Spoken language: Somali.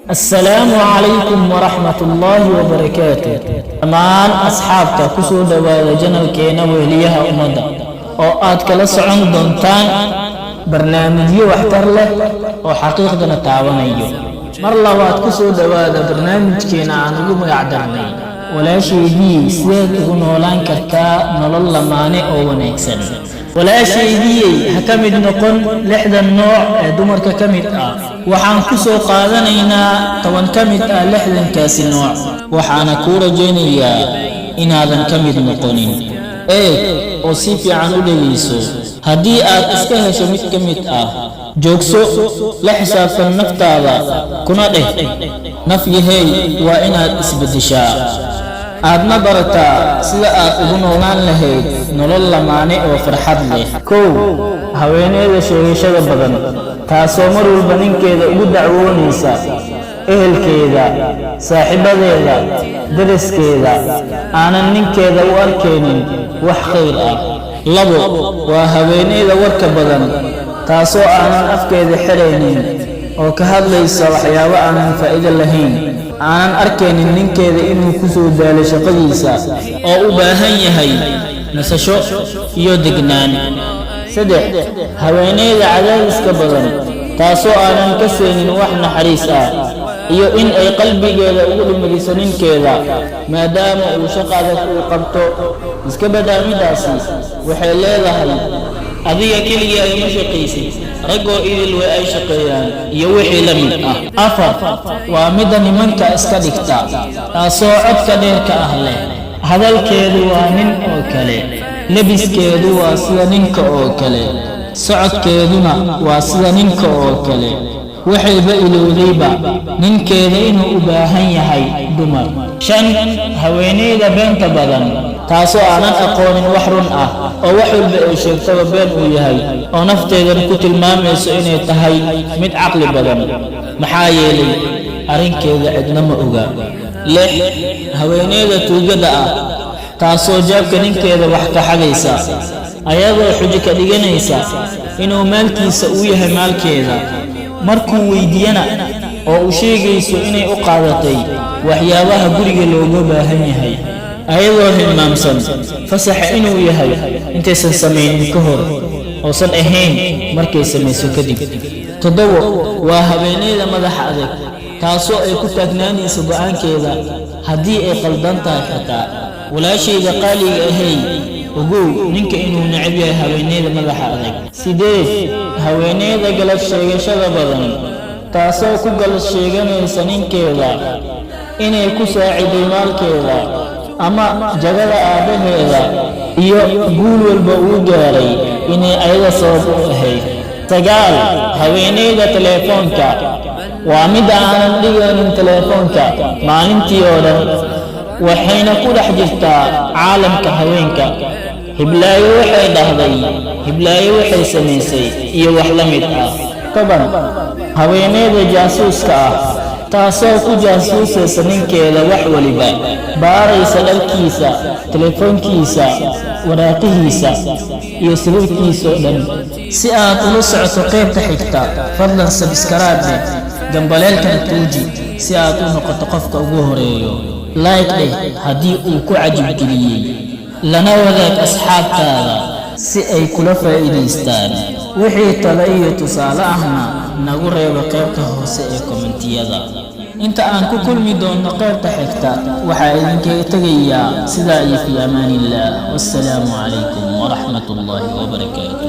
Asalaamu calaykum waraxmatullaahi wabarakaatu. Dhammaan asxaabta, ku soo dhowaada channelkeena Weheliyaha Ummadda, oo aad kala socon doontaan barnaamijyo waxtar leh oo xaqiiqdana taabanayo. Mar labaad ku soo dhowaada barnaamijkeena aan ugu magac darnay "Walaashaydii, sideed ugu noolaan kartaa nolol lamaane oo wanaagsan?" Walaashaydiyey, ha ka mid noqon 60 nooc ee dumarka ka mid ah. Waxaan ku soo qaadanaynaa 10 ka mid ah 60-kaasi nooc, waxaana kuu rajaynayaa inaadan ka mid noqonin. Eeg oo si fiican u dhegayso. Haddii aad iska hesho mid ka mid ah, joogso, la xisaabtan naftaada, kuna dheh: "Naf yahey, waa inaad isbeddeshaa, aadna barataa sida aad ugu noolaan lahayd nolol lamaane oo farxad leh." Kow, haweeneyda sheegashada badan, taasoo mar walba ninkeeda ugu dacwoonaysa ehelkeeda, saaxiibadeeda, dariskeeda, aanan ninkeeda u arkaynin wax khayr ah. Labo, waa haweeneyda warka badan, taasoo aanan afkeeda xiraynin oo ka hadlaysa waxyaabo aanan faa'iido lahayn, aanan arkaynin ninkeeda inuu ku soo daalay shaqadiisa oo u baahan yahay nasasho iyo degnaan. Saddex, haweeneyda cadaadiska badan, taasoo aanan ka seenin wax naxariis ah iyo in ay qalbigeeda ugu dhimriso ninkeeda, maadaama uu shaqo adag uu qabto. Iska badaa midaasi. Waxay leedahay: "Adiga keliya ima shaqaysid, raggoo idil way ay shaqeeyaan," iyo wixii la mid ah. Afar, waa midda nimanka iska dhigta, taasoo codka dheerka ah leh. Hadalkeedu waa nin oo kale, lebiskeedu waa sida ninka oo kale, socodkeeduna waa sida ninka oo kale. Waxayba ilowdayba ninkeeda inuu u baahan yahay dumar. Shan, haweeneyda beenta badan, taasoo aanan aqoonin wax run ah, oo wax walba ay sheegtaba been uu yahay, oo nafteedana ku tilmaamayso inay tahay mid caqli badan, maxaa yeelay arrinkeeda cidna ma oga. Lix, haweeneyda tuugada ah, taasoo jaabka ninkeeda wax ka xadaysa, ayadoo xujo ka dhiganaysa inuu maalkiisa uu yahay maalkeeda, markuu weydiiyana oo uu sheegayso inay u qaadatay waxyaabaha guriga looga baahan yahay, ayadoo hilmaamsan fasaxa inuu yahay intaysan samaynin ka hor, oosan ahayn markay samayso kadib. Toddobo, waa haweeneyda madaxa adag, taasoo ay ku taagnaanayso go'aankeeda haddii ay qaldan tahay xitaa. Walaashayda qaaliga ahay, ogow ninka inuu necab yahay haweeneyda madaxa adag. Sideed, haweeneyda galad sheegashada badan, taasoo ku galad sheeganaysa ninkeeda inay ku saaciday maalkeeda ama jagada aabbaheeda iyo guul walba uu gaaray inay ayada sabab u ahayd. Sagaal, haweeneyda teleefoonka. Waa midda aanan dhigaynin teleefoonka maalintii oo dhan, waxayna ku dhex jirtaa caalamka haweenka. Hiblaayo waxay dhahday, hiblaayo waxay samaysay, iyo wax la mid ah. 10, haweeneyda jaasuuska ah, taasoo ku jaasuusaysa ninkeeda wax waliba, baaraysa dharkiisa, telefoonkiisa, waraaqihiisa iyo sariirkiisa oo dhan. Si aad ula socoto qaybta xigta, fadlan subscribe dheh, gambaleelkana tuuji si aad u noqoto qofka ugu horeeyo. Like dheh haddii uu ku cajibgeliyey, lana wadaag asxaabtaada si ay kula faa'iidaystaan. Wixii talo iyo tusaale ahna nagu reeba qaybta hoose ee commentiyada. Inta aan ku kulmi doonno qaybta xigta, waxaa idinkaga tegayaa sidaa iyo fi amaanillaah. Wassalaamu calaykum waraxmat ullaahi wabarakaatu.